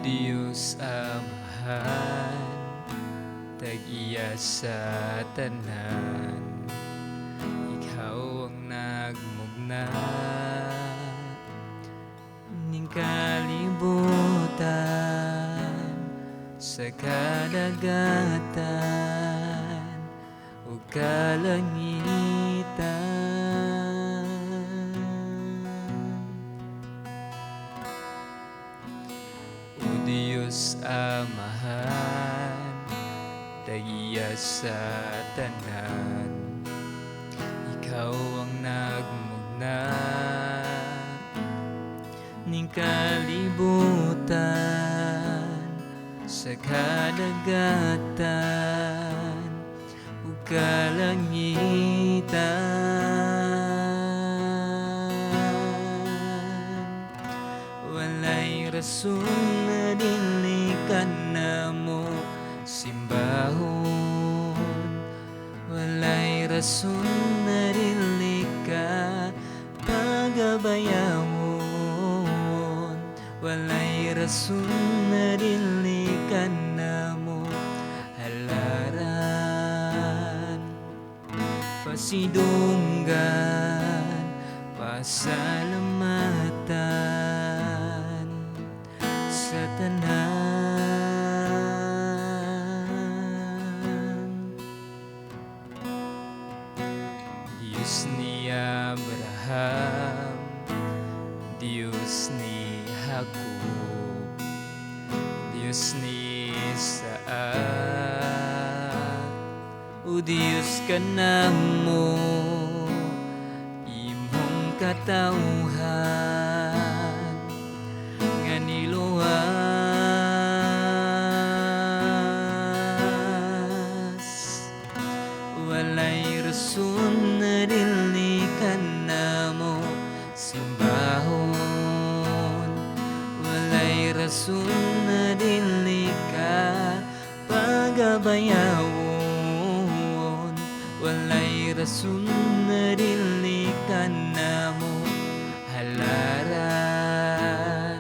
Diyos Amahan, tag-iya sa tanan, ikaw ang nagmugna ning kalibutan sa kadagatan ug kalangitan. O Diyos Amahan, tag-iya sa tanan, ikaw ang nagmugna ning kalibutan sa kadagatan ug kalangitan. Walay rason na dili ka namo simbahon, walay rason na dili ka pagabayawon, walay rason na dili ka namo halaran, pasidunggan, pasalamatan sa tanan. Diyos ni Abraham, Diyos ni Jacob, Diyos ni Isaac, o Diyos ka namo, imong katawhan nga niluwas. Walay rason na dili ka namo simbahon, walay rason na dili ka pagabayawon, walay rason na dili ka namo halaran,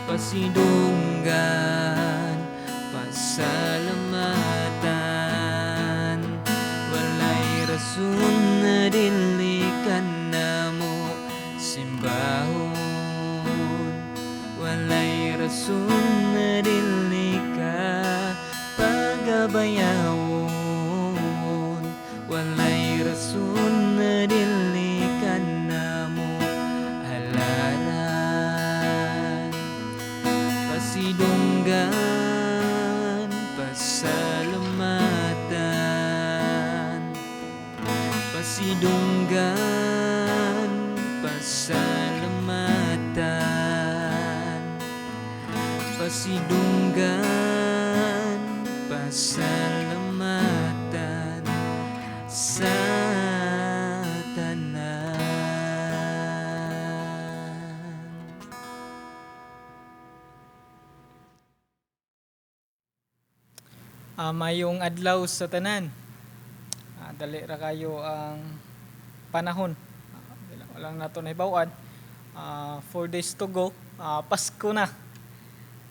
pasidunggan, pasalamatan. Walay rason na dili ka namo simbahon, walay rason na dili ka pagabayawon, walay rason na dili ka namo halaran, pasidunggan, pasalamatan, pasidunggan, pasalamatan, pasidunggan, pasalamatan sa tanan. Mayong adlaw sa tanan. Dali ra kayo ang panahon. Walang nato nahibaw-an. 4 days to go. Pasko na.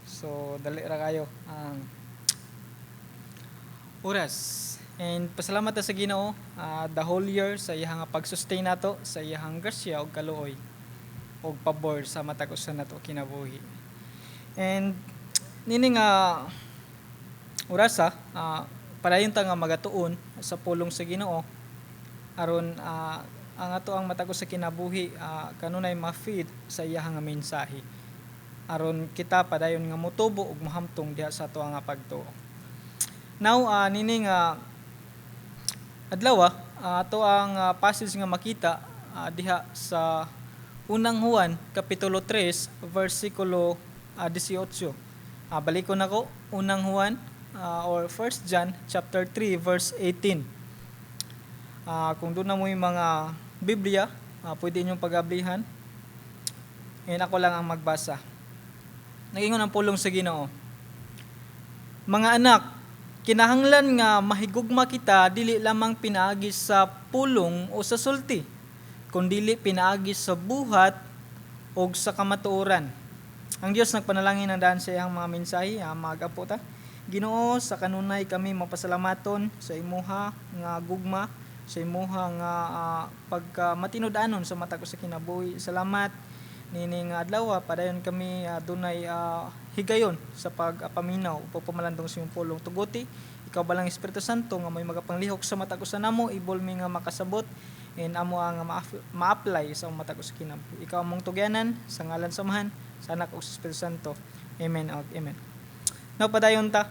So dali ra kayo ang oras. And pasalamat ta sa Ginoo, the whole year sa iyang pag-sustain nato, sa iyang grasya ug kaluoy ug pabor sa matag usa nato kinabuhi. And nini nga orasa, padayon ta nga magatuon sa pulong sa Ginoo aron ang ato ang matag usa kinabuhi kanunay ma-feed sa iyang nga mensahe aron kita padayon nga motubo ug mohamtong diha sa ato nga pagtuo. Now, nini nga adlaw, ato ang passage nga makita diha sa Unang Juan kapitulo 3 versikulo 18. Balikon nako Unang Juan, or 1 John chapter 3 verse 18. Kung doon na mo yung mga Biblia, pwede inyong pag-ablihan. Ngayon ako lang ang magbasa. Nagingon ang pulong sa Ginoo. Mga anak, kinahanglan nga mahigugma kita dili lamang pinaagi sa pulong o sa sulti, kundili pinaagi sa buhat o sa kamatuoran. Ang Dios nagpanalangin ng daan sa iyang mga mensahe, mag-ampo ta. Ginoo, sa kanunay kami mapasalamaton sa imuha nga gugma, sa imuha nga pagka matinud-anon sa matag usa kinabuhi. Salamat nining adlaw, padayon kami dunay higayon sa pagpaminaw ug pagpamalandong sa imong pulong. Tuguti ikaw balang Espiritu Santo nga may magapanglihok sa matag usa namo, ibol mi nga makasabot and amo ang ma-apply sa matag usa kinabuhi. Ikaw among tugyanan sa ngalan sa Amahan, sa Anak ug sa Espiritu Santo. Amen ug amen. Now padayon ta.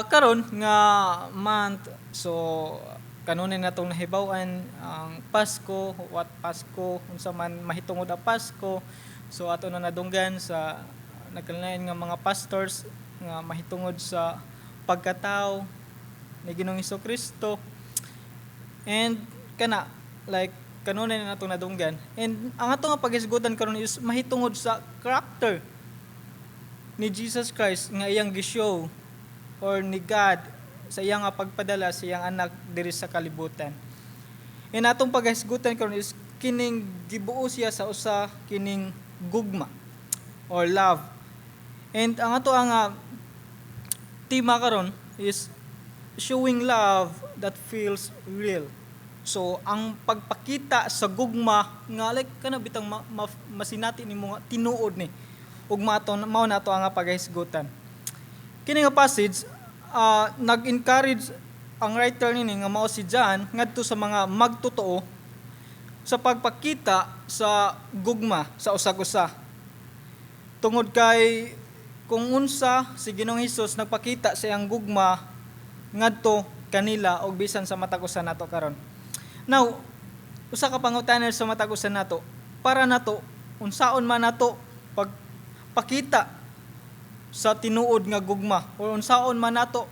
Karon nga month, so kanunay natong nahibaw-an ang Pasko, what Pasko, unsa man mahitungod ang Pasko. So ato na nadunggan sa nagkalain nga mga pastors nga mahitungod sa pagkatao ni Ginoong Kristo. And kana like kanunay na natong nadunggan. And ang ato nga paghisgutan karon is mahitungod sa character ni Jesus Christ nga iyang gi-show or ni God sa iyang nga pagpadala sa iyang anak diri sa kalibutan. And atong paghisgutan karon is kining gibuo siya sa usa kining gugma or love. And ang ato ang tema karon is showing love that feels real. So ang pagpakita sa gugma nga like kana bitang masinati nimo nga tinuod ni ug mato mao na ato ang paghisgutan. Kini nga passage, nag-encourage ang writer nini nga mao si John ngadto sa mga magtotoo sa pagpakita sa gugma sa usag-usa. Tungod kay kung unsa si Ginoong Hesus nagpakita sa iyang gugma ngadto kanila og bisan sa matag usa nato karon. Now, usa ka pangutana sa matag usa nato, para nato unsaon man nato pagpakita sa tinuod nga gugma or unsaon man nato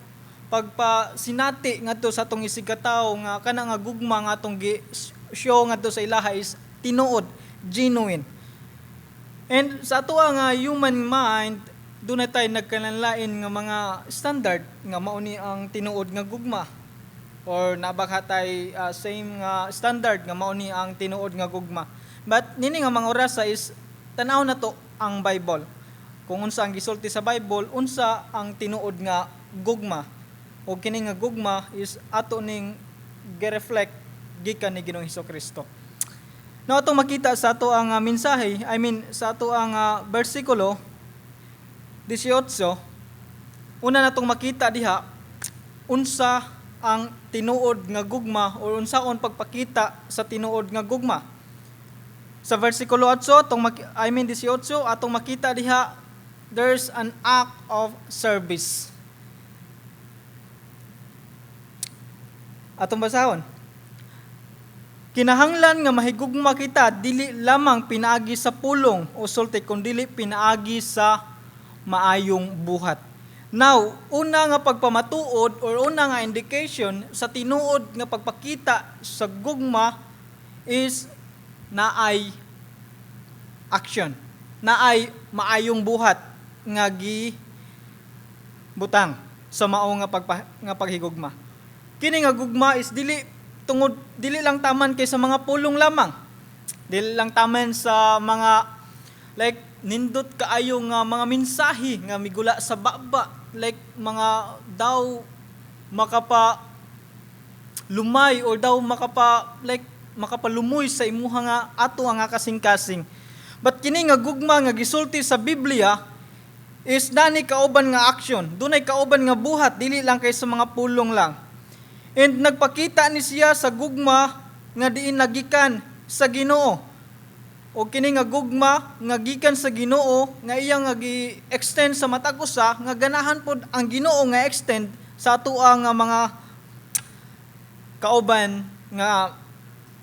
pagpasinati ngadto sa atong isigkatawo nga kana nga gugma nga atong gi show ngadto sa ilaha is tinuod, genuine? And sa ato nga human mind, duna tay nagkalanlain nga mga standard nga mao ni ang tinuod nga gugma or nabakha tay same nga standard nga mao ni ang tinuod nga gugma. But nini nga mga orasa is tan-aw na to ang Bible. Kung unsa ang gisulti sa Bible, unsa ang tinuod nga gugma. O kini nga gugma is ato ning gi-reflect gikan ni Ginoong Kristo. Now atong makita sa ato ang mensahe, I mean sa ato ang bersikulo 18, una natong makita diha unsa ang tinuod nga gugma or unsaon pagpakita sa tinuod nga gugma. Sa versikulo 8, atong I mean 18, atong makita diha there's an act of service. Atong basahon. Kinahanglan nga mahigugma kita dili lamang pinaagi sa pulong o sulti kundi pinaagi sa maayong buhat. Now, una nga pagpamatuod or una nga indication sa tinuod nga pagpakita sa gugma is naay action, naay maayong buhat nga gi butang sa mao nga nga paghigugma. Kini nga gugma is dili tungod dili lang taman kay sa mga pulong lamang. Dili lang taman sa mga like nindot kaayo nga mga mensahe nga migula sa baba, like mga daw makapa lumay or daw makapa like makapalumoy sa imuha nga ato nga kasing-kasing. But kini nga gugma nga gisulti sa Biblia is dani kauban nga action, dunay kauban nga buhat, dili lang kay sa mga pulong lang. And nagpakita ni siya sa gugma nga diin nagikan sa Ginoo. O kini nga gugma nga gikan sa Ginoo nga iya nga gi-extend sa matag usa nga ganahan pod ang Ginoo nga extend sa atoa nga mga kauban nga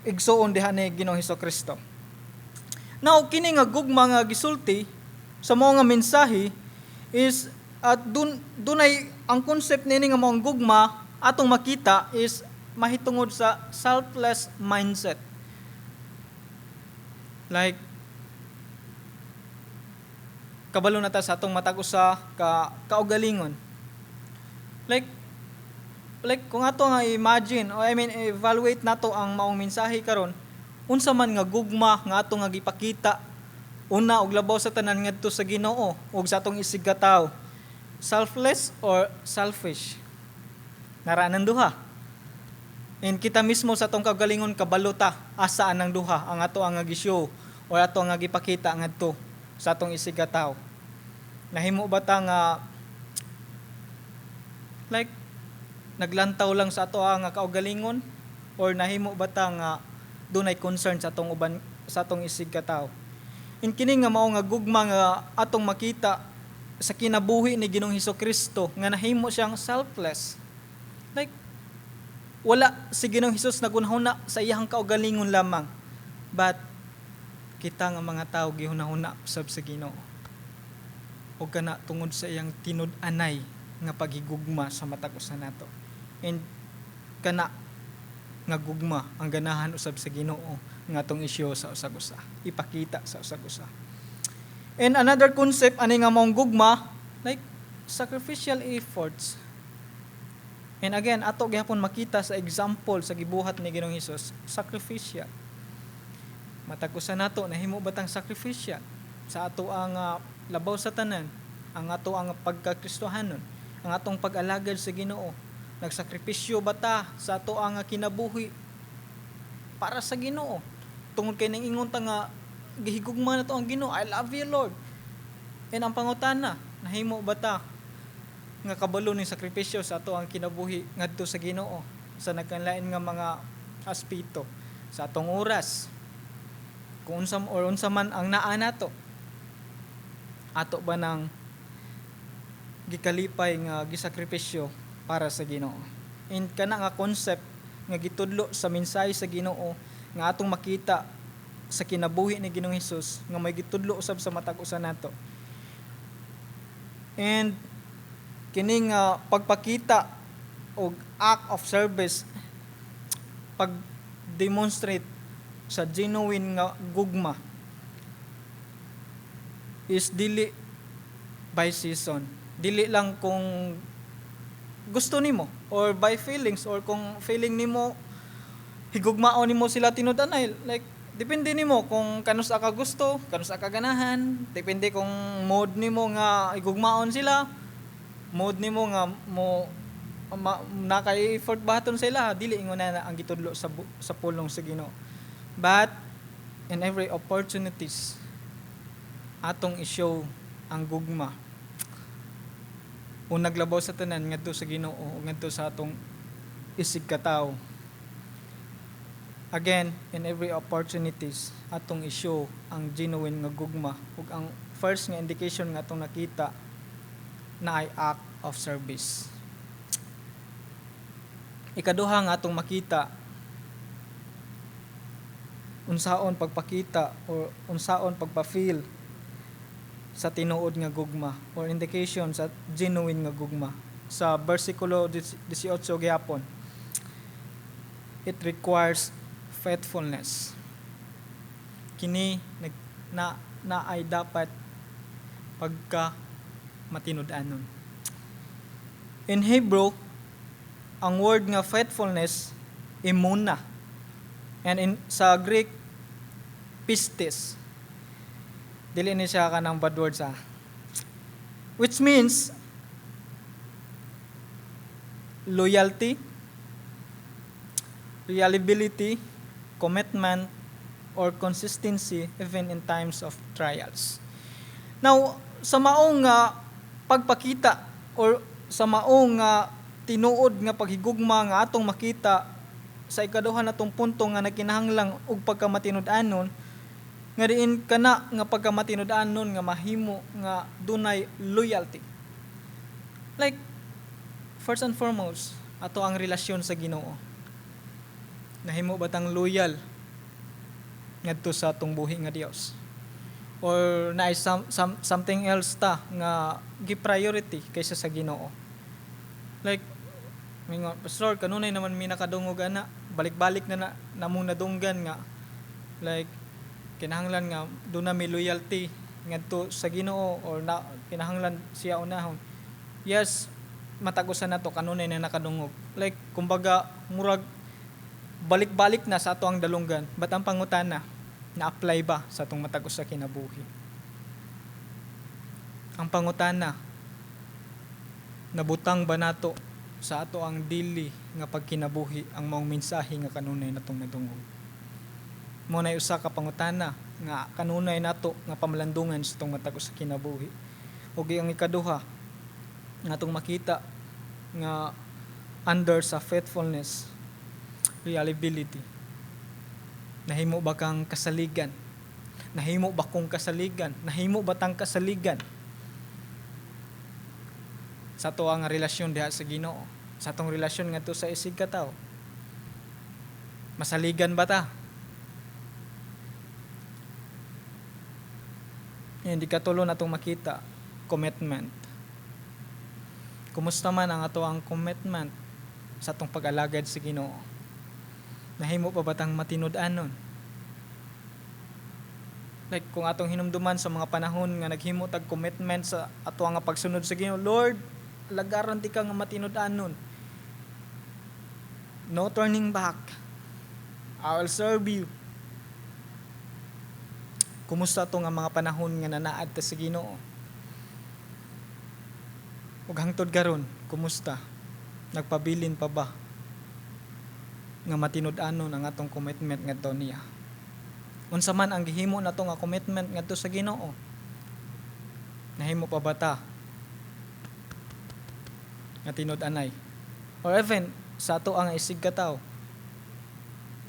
igsuon diha ni Ginoong Kristo. Now kini nga gugma nga gisulti sa mao nga mensahe is at dun dunay ang concept nini nga maong gugma atong makita is mahitungod sa selfless mindset. Like kabalo na ta sa atong matag usa ka kaugalingon. Like kung ato nga imagine o I mean evaluate nato ang maong mensahe karon, unsa man nga gugma nga ato nga gipakita Una og labaw sa tanan, ngadto sa Ginoo ug sa atong isigkatawo. Selfless or selfish? Nara nang duha. And kita mismo sa atong kaugalingon, kabalo ta asa anang duha ang ato ang gi-show or ato ang gipakita ngadto sa atong isigkatawo. Nahimo ba ta nga like naglantaw lang sa ato ang kaugalingon or nahimo ba ta nga dunay concern sa atong uban, sa atong isigkatawo? And kini nga mao nga gugma nga atong makita sa kinabuhi ni Ginoong Hesus Kristo nga nahimo siyang selfless. Like wala si Ginoong Hesus nagunahuna sa iyang kaugalingon lamang. But kita nga mga tao, gihunahuna usab sa Ginoo. O kana tungod sa iyang tinud-anay nga paghigugma sa matag usa nato. And kana nga gugma ang ganahan usab sa Ginoo nga atong i-show sa usag usa, ipakita sa usag usa. And another concept ani nga maong gugma, like sacrificial efforts. And again, ato gihapon makita sa example sa gibuhat ni Ginoong Hesus, sacrificial. Matag usa nato, nahimo ba tang sacrificial sa ato ang labaw sa tanan, ang ato ang pagkakristohanon, ang atong pag-alagad sa Ginoo? Nagsakripisyo ba ta sa ato ang kinabuhi para sa Ginoo? Tungod kay nang ingon ta nga gihigugma nato ang Ginoo, "I love you, Lord." And ang pangutana, nahimo ba ta nga kabalo ning sakripisyo sa ato ang kinabuhi ngadto sa Ginoo sa nagkanlain nga mga aspeto sa atong oras, kung unsa or unsa man ang naa nato, ato ba nang gikalipay nga gisakripisyo para sa Ginoo? And kana nga concept nga gitudlo sa mensahe sa Ginoo nga atong makita sa kinabuhi ni Ginoong Hesus nga may gitudlo usab sa matag usa nato. And kini nga pagpakita og act of service, pag demonstrate sa genuine nga gugma, is dili by season. Dili lang kung gusto nimo or by feelings or kung feeling nimo higugmaon nimo sila tinud-anay. Like depende nimo kung kanus ka gusto, kanus ka ganahan, depende kung mood nimo nga higugmaon sila, mood nimo nga mo na kay effort bahaton sila. Dili ingon na ang gitudlo sa pulong sa Ginoo. But in every opportunities, atong i-show ang gugma o naglabaw sa tanan ngadto sa Ginoo ug ngadto sa atong isig katawo. Again, in every opportunities, atong i-show ang genuine nga gugma, ug ang first nga indication nga atong nakita na ay act of service. Ikaduha nga atong makita, unsaon pagpakita or unsaon pagpa-feel sa tinuod nga gugma or indication sa genuine nga gugma, sa bersikulo 18 gihapon, it requires faithfulness. Kini nag, na, na ay dapat pagka matinud-anon. In Hebrew, ang word nga faithfulness, emuna, and in sa Greek, pistis. Dili ni siya kanang bad words ah, which means loyalty, reliability, commitment or consistency even in times of trials. Now, sa maong nga pagpakita or sa maong nga tinuod nga paghigugma nga atong makita sa ikaduha natong punto nga nagkinahanglang og pagkamatinud-anon, nga diin kana nga pagkamatinud-anon nga mahimo nga dunay loyalty. Like first and foremost, ato ang relasyon sa Ginoo. Nahimo ba tang loyal ngadto sa atong buhi nga Dios? Or naay something else ta nga gi-priority kaysa sa Ginoo? Like mingon, "Pastor, kanunay naman mi nakadungog ana, balik-balik na na namong nadunggan nga like kinahanglan nga duna mi loyalty ngadto sa Ginoo or na kinahanglan siya unahon." Yes, matag usa nato kanunay na nakadungog. Like kumbaga murag balik-balik na sa ato ang dalunggan. But ang pangutana, Na-apply ba sa atong matag usa kinabuhi? Ang pangutana, nabutang ba nato sa ato ang dili nga pagkinabuhi ang maong mensahe nga kanunay natong nadungog? Mao nay usa ka pangutana nga kanunay nato nga pamalandungan sa atong matag usa kinabuhi. Ug ang ikaduha nga atong makita nga under sa faithfulness, reliability. Nahimo ba kang kasaligan? Nahimo ba kong kasaligan? Nahimo ba tang kasaligan sa ato ang relasyon diha sa Ginoo, sa atong relasyon ngadto sa isig ka tawo? Masaligan ba ta? Hindi katulo natong makita, commitment. Kumusta man ang ato ang commitment sa atong pag-alagad sa Ginoo? Nahimo pa ba tang matinud-anon? Like kung atong hinumduman sa mga panahon nga naghimo tag commitment sa ato nga pagsunod sa Ginoo, "Lord, alagaran ti ka nga matinud-anon. No turning back. I will serve you." Kumusta to nga mga panahon nga nanaad ta sa Ginoo? Ug hangtod karon, kumusta? Nagpabilin pa ba nga matinud-anon ang atong commitment ngadto niya? Unsa man ang gihimo nato nga commitment ngadto sa Ginoo? Nahimo pa ba ta nga tinud-anay? Or even sa ato ang isig ka tawo,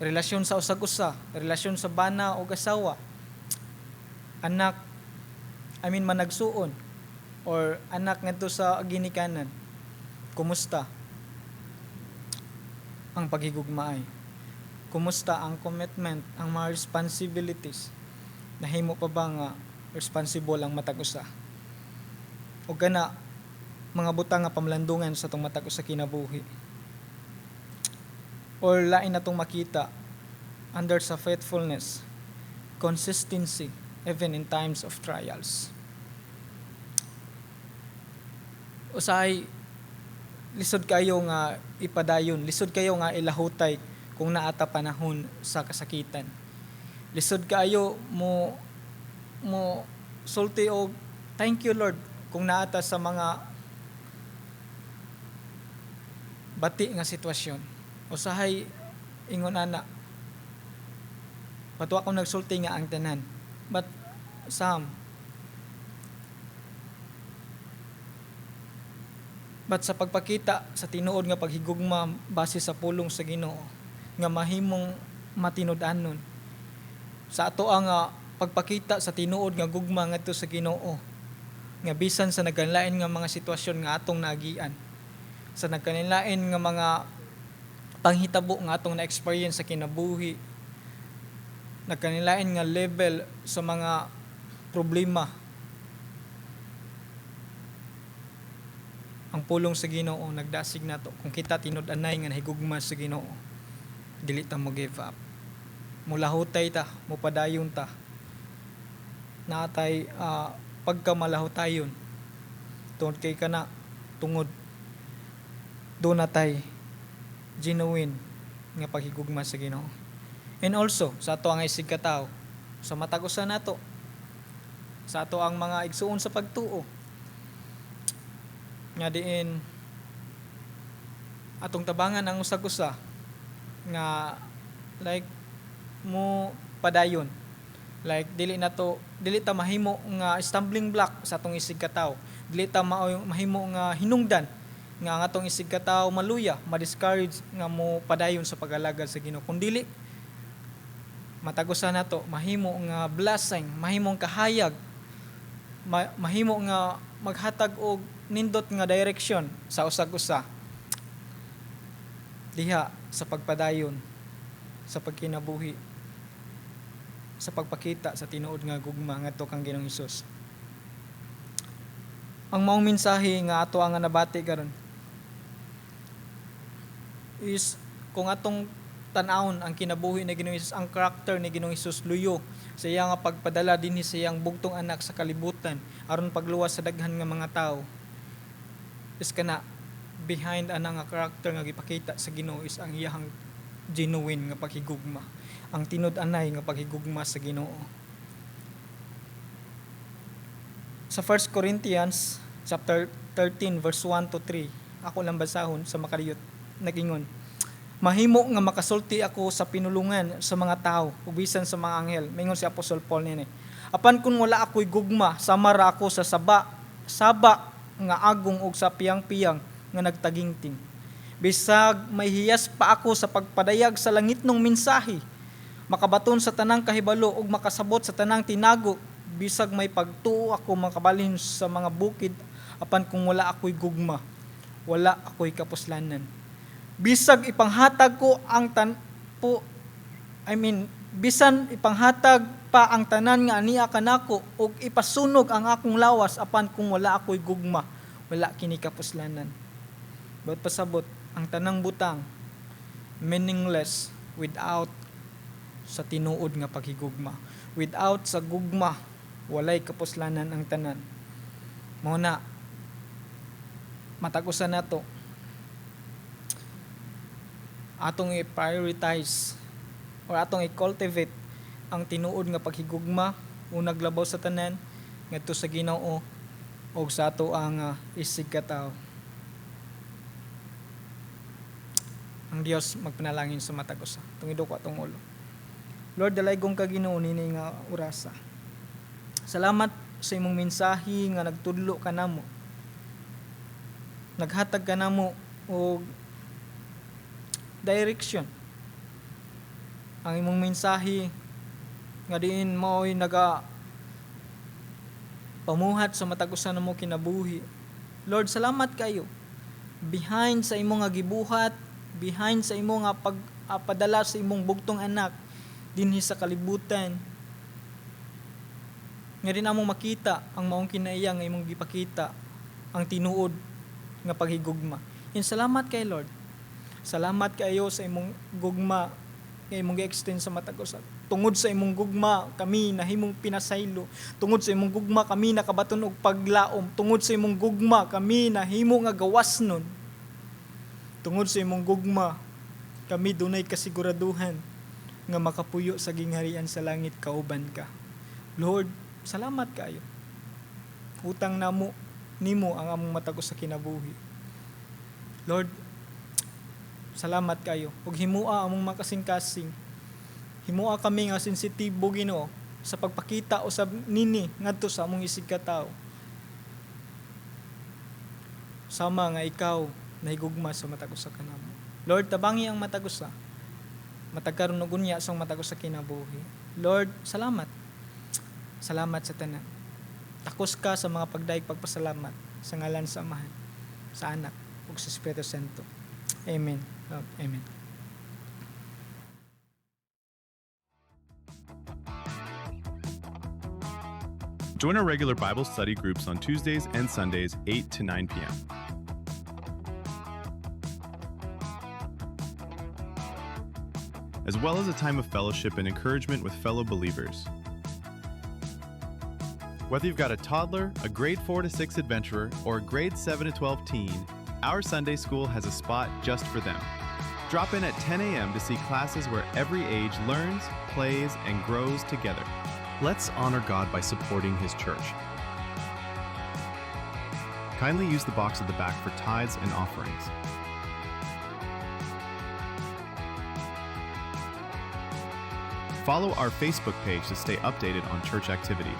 relasyon sa usag usa, relasyon sa bana o asawa, anak, I mean managsuon, or anak ngadto sa ginikanan, kumusta ang paghigugmaay? Kumusta ang commitment, ang mga responsibilities? Nahimo pa ba nga responsible ang matag usa? O kana mga butang nga pamalandungan sa atong matag usa kinabuhi. Or lain natong makita under sa faithfulness, consistency even in times of trials. Usahay lisod kayo nga ipadayon, lisod kayo nga ilahutay kung naata panahon sa kasakitan. Lisod kayo mo mo sulti og "Thank you, Lord" kung naata sa mga bati nga sitwasyon. Usahay ingon ana. But wa ko nagsulti nga ang tanan. But some. But sa pagpakita sa tinuod nga paghigugma base sa pulong sa Ginoo nga mahimong matinud-anon, sa ato ang pagpakita sa tinuod nga gugma ngadto sa Ginoo nga bisan sa nagkalain nga mga sitwasyon nga atong naagian, sa nagkalain nga mga panghitabo nga atong na-experience sa kinabuhi, nagkanilain nga level sa mga problema, ang pulong sa Ginoo nagdasig nato, kung kita tinud-anay nga nahigugma sa Ginoo, dili ta mo give up, mulahutay ta, mupadayon ta, naatay pagkamalahutayon tungod kay kana, tungod do natay genuine nga paghigugma sa Ginoo. And also sa ato ang isig katawo, sa matag usa nato, sa ato ang mga igsuon sa pagtuo nga diin atong tabangan ang usag usa nga like mo padayon, like dili nato, dili ta mahimo nga stumbling block sa atong isig katawo, dili ta mahimo nga hinungdan nga ang atong isig katawo maluya, ma-discourage nga mo padayon sa pag-alagad sa Ginoo, kun dili matag usa nato mahimo nga blessing, mahimong kahayag, mahimo nga maghatag og nindot nga direction sa usag-usa diha sa pagpadayon sa pagkinabuhi, sa pagpakita sa tinuod nga gugma ngadto kang Ginoong Hesus. Ang maong mensahe nga ato ang nabati karon is kung atong tan-awon ang kinabuhi ni Ginoong Hesus, ang karakter ni Ginoong Hesus luyo sa iya nga pagpadala dinhi sa iyang bugtong anak sa kalibutan aron pagluwas sa daghan nga mga tawo, is kana behind ana nga karakter nga gipakita sa Ginoo is ang iyang Genuine nga paghigugma, ang tinud-anay nga paghigugma sa Ginoo. Sa 1 Corinthians chapter 13 verse 1 to 3, ako lang basahon sa makaliyot, nagingon: "Mahimo nga makasulti ako sa pinulungan sa mga tao ug bisan sa mga anghel," mingon si Apostol Paul nini. "Apan kung wala ako'y gugma, sama ra ako sa saba nga agong og sa piyang-piyang nga nagtagingting. Bisag may hiyas pa ako sa pagpadayag sa langitnong mensahe, makabaton sa tanang kahibalo ug makasabot sa tanang tinago, bisag may pagtuo ako makabalhin sa mga bukid, apan kung wala ako'y gugma, wala ako'y kapuslanan. Bisag ipanghatag ko ang tan po I mean bisan ipanghatag pa ang tanan nga ania kanako ug ipasunog ang akong lawas, apan kung wala ako'y gugma, wala kini kapuslanan." But pasabot, ang tanang butang meaningless without sa tinuod nga paghigugma. Without sa gugma, walay kapuslanan ang tanan. Mao na matag usa nato, atong i-prioritize or atong i-cultivate ang tinuod nga paghigugma, unag labaw sa tanan ngadto sa Ginoo og sa ato ang isig katawo. Ang Dios magpanalangin sa matag usa. Tungido ko atong ulo. Lord, dalaygong ka Ginoo nini nga orasa. Salamat sa imong mensahe nga nagtudlo ka namo. Naghatag ka namo og direction. Ang imong mensahe nga diin mao'y naga pamuhat sa matag usa namo kinabuhi. Lord, salamat kayo. Behind sa imong nga gibuhat, behind sa imong nga pagpadala sa imong bugtong anak dinhi sa kalibutan, nga din among makita ang maong kinaiya nga imong gipakita ang tinuod nga paghigugma. And salamat kay Lord. Salamat kayo sa imong gugma nga imong gi-extend sa matag usa. Tungod sa imong gugma kami nahimong pinasaylo. Tungod sa imong gugma kami nakabaton og paglaom. Tungod sa imong gugma kami nahimo nga gawas nun. Tungod sa imong gugma kami dunay kasiguraduhan nga makapuyo sa gingharian sa langit kauban ka. Lord, salamat kayo. Utang namo nimo ang among matag usa kinabuhi. Lord, salamat kayo. Ug himua among makasing-kasing. Himua kami nga sensitibo, Ginoo, sa pagpakita usab nini ngadto sa among isig katawo. Sama nga ikaw nahigugma sa matag usa kanamo. Lord, tabangi ang matag usa. Matag karon ug unya sa matag usa kinabuhi. Lord, salamat. Salamat sa tanan. Takos ka sa mga pagdayeg pagpasalamat sa ngalan sa Amahan, sa Anak ug sa Espiritu Santo. Amen. Amen. Join our regular Bible study groups on Tuesdays and Sundays, 8 to 9 p.m. As well as a time of fellowship and encouragement with fellow believers. Whether you've got a toddler, a grade 4 to 6 adventurer, or a grade 7 to 12 teen, our Sunday school has a spot just for them. Drop in at 10 a.m. to see classes where every age learns, plays, and grows together. Let's honor God by supporting His church. Kindly use the box at the back for tithes and offerings. Follow our Facebook page to stay updated on church activities.